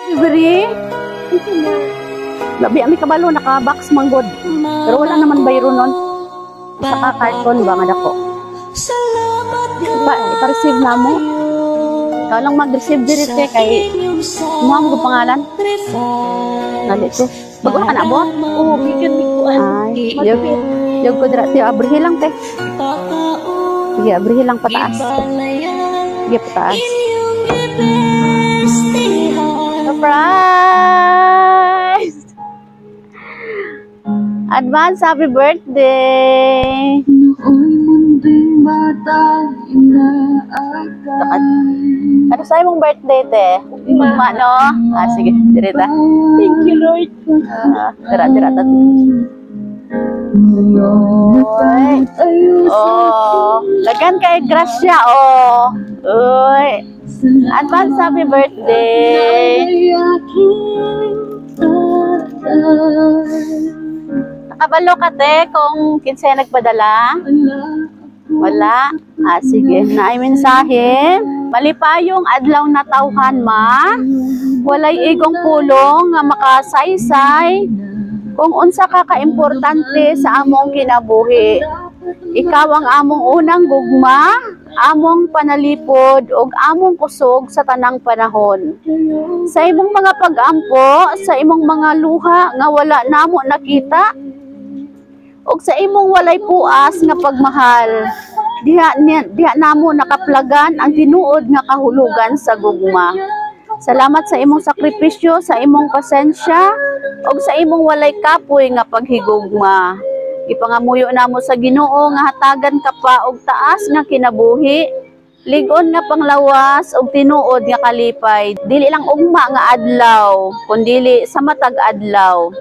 Delivery. Labi ami kabalo, naka-box man gud. Pero wala naman bayro nun. Sa ka carton ba nga dako. Ipa-receive na mo. Ikaw lang mag-receive diri, te, kay mo ang pangalan. Nali to. Bago na ka naabot? Oo, gikan mi kuan. Ay, yog, yog ko dira te, abrihi lang, te. Sige, abrihi lang pataas. Sige, pataas. Surprise! Advance happy birthday! Nooy munting bata, inaakay. Ano sa imong birthday, te? Ugma, no? Ah, sige, dire ta. Thank you, Lord. Ah, dira, dira ta. Ngayon Oy. Oh, dagan kay grasya, oh. Uy. Advance happy birthday. Ay aking tatay. Nakabalo ka, te, kung kinsay nagpadala? Wala. Wala. Ah, sige. Naay mensahe. Malipayong adlaw na tawhan, ma. Walay igong pulong nga makasaysay kung unsa ka kaimportante sa among kinabuhi. Ikaw ang among unang gugma, among panalipod ug among kusog sa tanang panahon. Sa imong mga pag-ampo, sa imong mga luha nga wala namo nakita, ug sa imong walay puas nga pagmahal, diha namo nakaplagan ang tinuod nga kahulugan sa gugma. Salamat sa imong sakripisyo, sa imong pasensya, ug sa imong walay kapoy nga paghigugma. Ipangamuyo namo sa Ginoo nga hatagan ka pa og taas nga kinabuhi, lig-on nga panglawas ug tinuod nga kalipay. Dili lang ugma nga adlaw, kundili sa matag adlaw.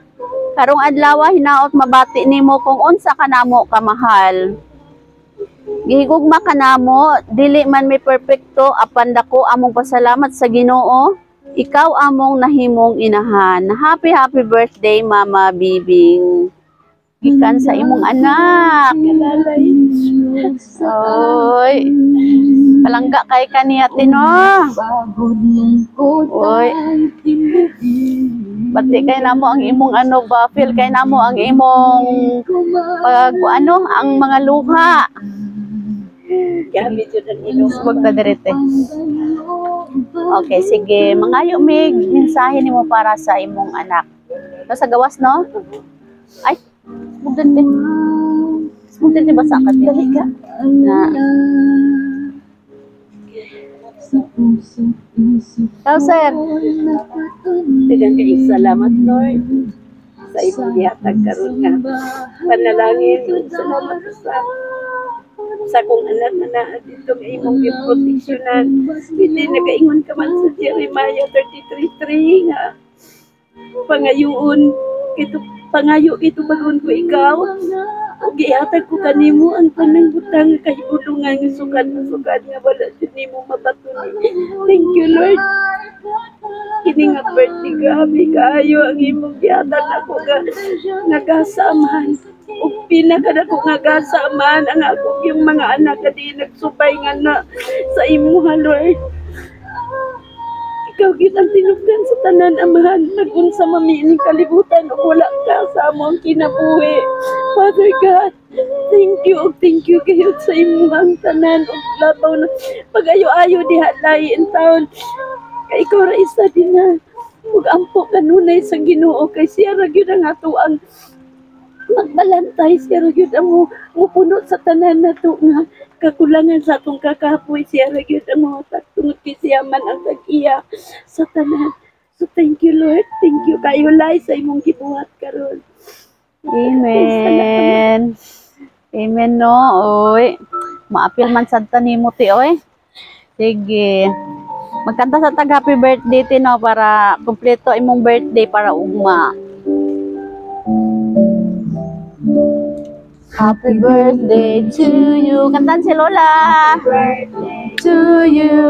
Karong adlaw, hinaot mabati nimo kung unsa ka namo kamahal. Gihigugma ka namo, dili man may perpekto, apan dako among pasalamat sa Ginoo. Ikaw among nahimong inahan. Happy, happy birthday, Mama Bibing. Gikan sa imong anak. Kalalay. Oy. Palangga kay kaniya, tino. Pagod, lungkot Oy. Ay tinuin. Bati kay namo ang imong ano ba, feel kay namo ang imong pag ano, ang mga luha. Gamit yun ang ilong. Wag ta direte. Okay, sige. Mangayo mig mensahe nimo para sa imong anak. No, sa gawas, no? Ay, mugdan din. Mugdan din, basa ka din. Dali ka. Na. Sa puso't isip Ikaw, sir. nakatanim. Daghang kayong salamat, Lord, sa imong gihatag karon nga panalangin. Salamat sa akong anak na naa dito nga imong giproteksyonan. Hindi nagaingon ka man sa Jeremiah 33:3 nga pangayuon kito, pangayo kito bagon ko ikaw ug gihatag ko kanimo ang tanang butang nga kahibulungan nga sukad na sukad nga wala jud nimo mabaton. Thank you, Lord. Kini nga birthday, grabe kaayo ang imong gihatag ako nga nagasaman ug pinaka dako nga gasaman ang ako yung mga anak ka di nagsubay nga na sa imuha, Lord. Ikaw gid ang tinubdan sa tanan, Amahan. Nagunsa mami ining kalibutan ug wala ka sa among kinabuhi. Father God, thank you ug thank you kayo sa imuhang tanan ug labaw na pag-ayo-ayo diha lahi in town. Kay ikaw ra isa din na ug ampo kanunay sa Ginoo kay siya ra gyud ang ato ang magbalantay, siya ra gyud ang mupuno sa tanan nato nga kakulangan sa atong kakapoy, siya ra gyud ang mohatag tungod kay siya man ang tag-iya sa tanan. So thank you, Lord, thank you kayo lay sa imong gibuhat karon. Amen. Amen, no. Oy. Maapil man sad ta nimo, ti, oy. Sige. Magkanta sa tag happy birthday, ti, no, para kumpleto imong birthday para ugma. Happy birthday to you. Kantan si Lola. To you.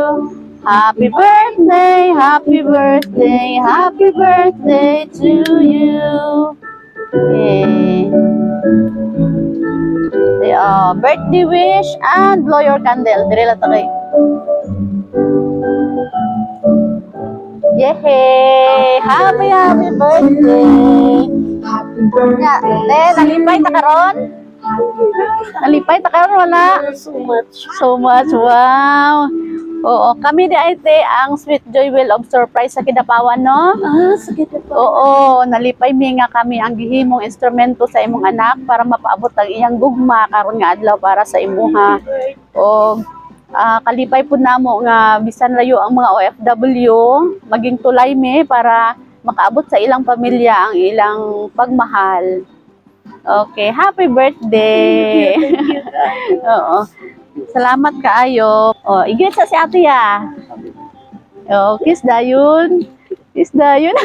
Happy birthday, happy birthday, happy birthday to you. Okay. The birthday wish and blow your candle. Dire lang ta kay. Yehey! Happy, happy birthday! Nga, te, nalipay ta karon? Nalipay ta karon, wala? So much. So much, wow! Oo, kami di ay, te, ang Sweet Joy Wheel of Surprise sa Kidapawan, no? Ah, sige na po. Oo, nalipay mi nga kami ang gihimong instrumento sa imong anak para mapaabot ang iyang gugma karon nga adlaw para sa imuha. O kalipay pud namo nga bisan layo ang mga OFW, maging tulay mi para makaabot sa ilang pamilya ang ilang pagmahal. Okay, happy birthday. Thank you, kaayo. Oo. Salamat kaayo. Oh, i-greet sa si Ate ya. Oh, kiss dayon. Kiss dayon.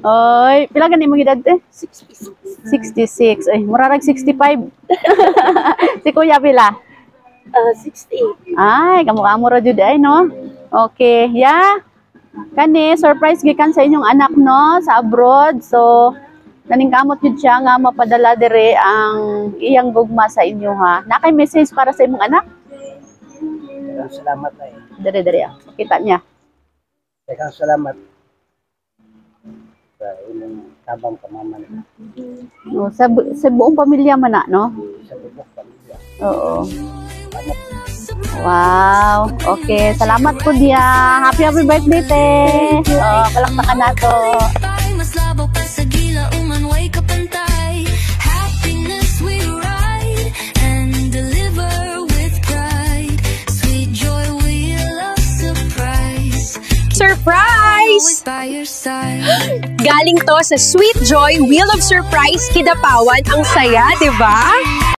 Oy, pila gani imong edad, eh? 66. 66. Ay, mura rag 65. Si Kuya pila? Ah, 68. Ay, kamukha mo ra jud ay, no? Okay, yeah. Kani surprise gikan sa inyong anak, no, sa abroad. So naningkamot jud siya nga mapadala dire ang iyang gugma sa inyo, ha. Naa kay message para sa imong anak? Daghang salamat ay. Dire, dire ah. Kita niya. Daghang salamat sa imong tabang pamaman. No, sa buong pamilya man na, no? Sa buong pamilya. Oo. Wow. Okay, salamat po diya. Happy, happy birthday, te. Oh, palakpakan nato. Mas labaw pa sa gilauman, way kapantay. Happiness we ride and deliver with pride. Sweet Joy Wheel of Surprise. Surprise! Always by your side. Galing to sa Sweet Joy Wheel of Surprise Kidapawan. Ang saya, di ba?